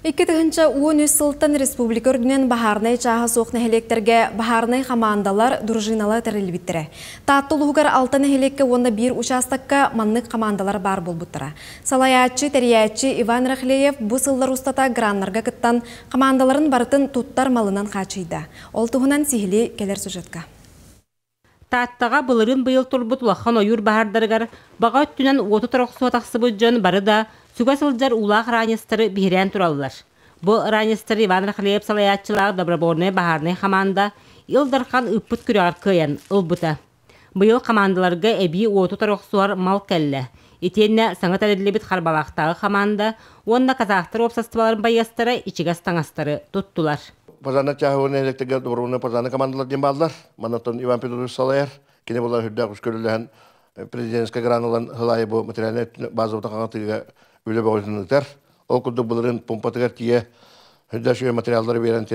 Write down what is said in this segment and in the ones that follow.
2013 сылтан республика үрдүнэн баһаарынай чааһа суох нэһилиэктэргэ баһаарынай хамаандалар, дружиналар тэриллибиттэрэ. Таатта улууһугар алта нэһилиэккэ уонна биир учаастакка маннык хамаандалар баар буолбуттара. Салайааччы, тэрийээччи Иван Рахлеев бу сыллар устата граннарга кыттан, хамаандаларын барытын туттар малынан хааччыйда. Ол туһунан сиһилии кэлэр сюжетка. Тааттаҕа былырыын быйыл турбут улахан ойуур баһаардарыгар баҕа өттүнэн уоту торохсуо тахсыбыт дьон бары да сүгэ сылдьар уулаах ранецтары биһирээн тураллар. Бу ранецтары Иван Рахлеев салайааччылаах добровольнай баһаарынай хамаанда Ил Дархан ыыппыт күрэҕэр кыайан ылбыта. Быйыл хамаандаларга эбии уоту торохсуһар мал кэллэ. Итиэннэ саҥа тэриллибит Харбалаахтааҕы хамаанда уонна казахтар уопсастыбаларын байыастара ичигэс таҥастары туттулар. Пожарнай чааһы уонна нэһилиэктэргэ добровольнай пожарнай командалар диэн бааллар. Маннаттан Иван Петрович салайар. Кини буолар үрдээх үс көрүлэһэн президентскэй гран ылан сыл бу материальнай базабытын хаҥатыыга үлэ бөҕөтүн ыытар. Ол курдук былырыын пумпатыгар тиийэ үрдээх үчүгэй материаллары биэрэн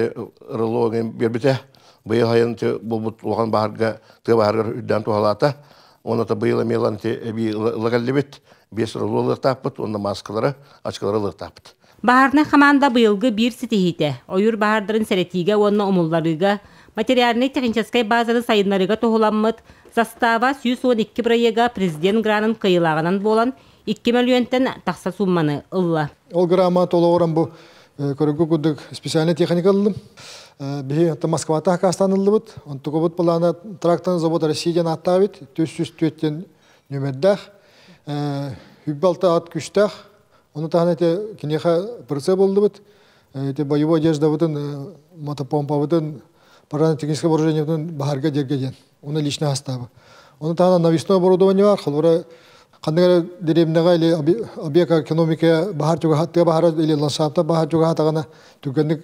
РЛО биэрбитэ. Быйыл сайын булбут улахан баһарга тыа баһарыгар үрдээн туһалаата. Уонна быйыл эмиэ ылан эбии ыла кэллибит. Биэс РЛО ылыахтаахпыт уонна мааскалары, ачкалары ылыахтаахпыт. Баһаарынай хамаанда быйылгы биир ситиһиитэ, ойуур баһаардарын сэрэтиигэ уонна умулларыыга, материальнай-техническэй базаны сайыннарыыга туһуламмыт састааба 112 бырайыага президент гранын кыайыылааҕынан буолан, 2 мөлүйүөнтэн тахса суумманы ылла. Ол грама толоҕуран бу көрүгү курдук специальный техника ыллым. Биһи Москвата хакастан ыллыбыт. Онтукубут плана тракторный завод Россия диэн ааттаабыт. 404 нүмердээх. Хүббалта ат күстээх. Ону таһынан ити киниэхэ прицеп буллубут. Ити боевой одеждабытын, мотопомпабытын, пожарно-техническое вооружениебытын баһарга дьэргэ диэн. Оны личный состава. Ону таһынан навесное оборудование бар. Холобура, ханнык эрэ дэриэбинэҕэ или объект экономика баһар чугаһа, тыа баһара или ландшафта баһар чугаһатаҕына түргэнник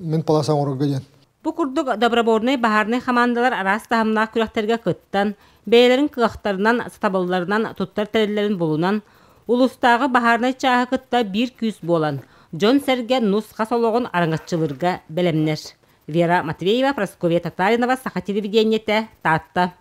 мин полоса оҥорорго диэн. Бу курдук добровольнай баһаарынай хамаандалар араас таһымнаах күрэхтэргэ кыттан, бэйэлэрин кыахтарынан, сатабылларынан туттар тэриллэрин булунан, улуустааҕы баһаарынай чааһы кытта биир күүс буолан, дьон-сэргэ нус-хас олоҕун араҥаччылыырга бэлэмнэр. Вера Матвеева, Прасковья Татаринова, Саха телевидениетэ, Таатта.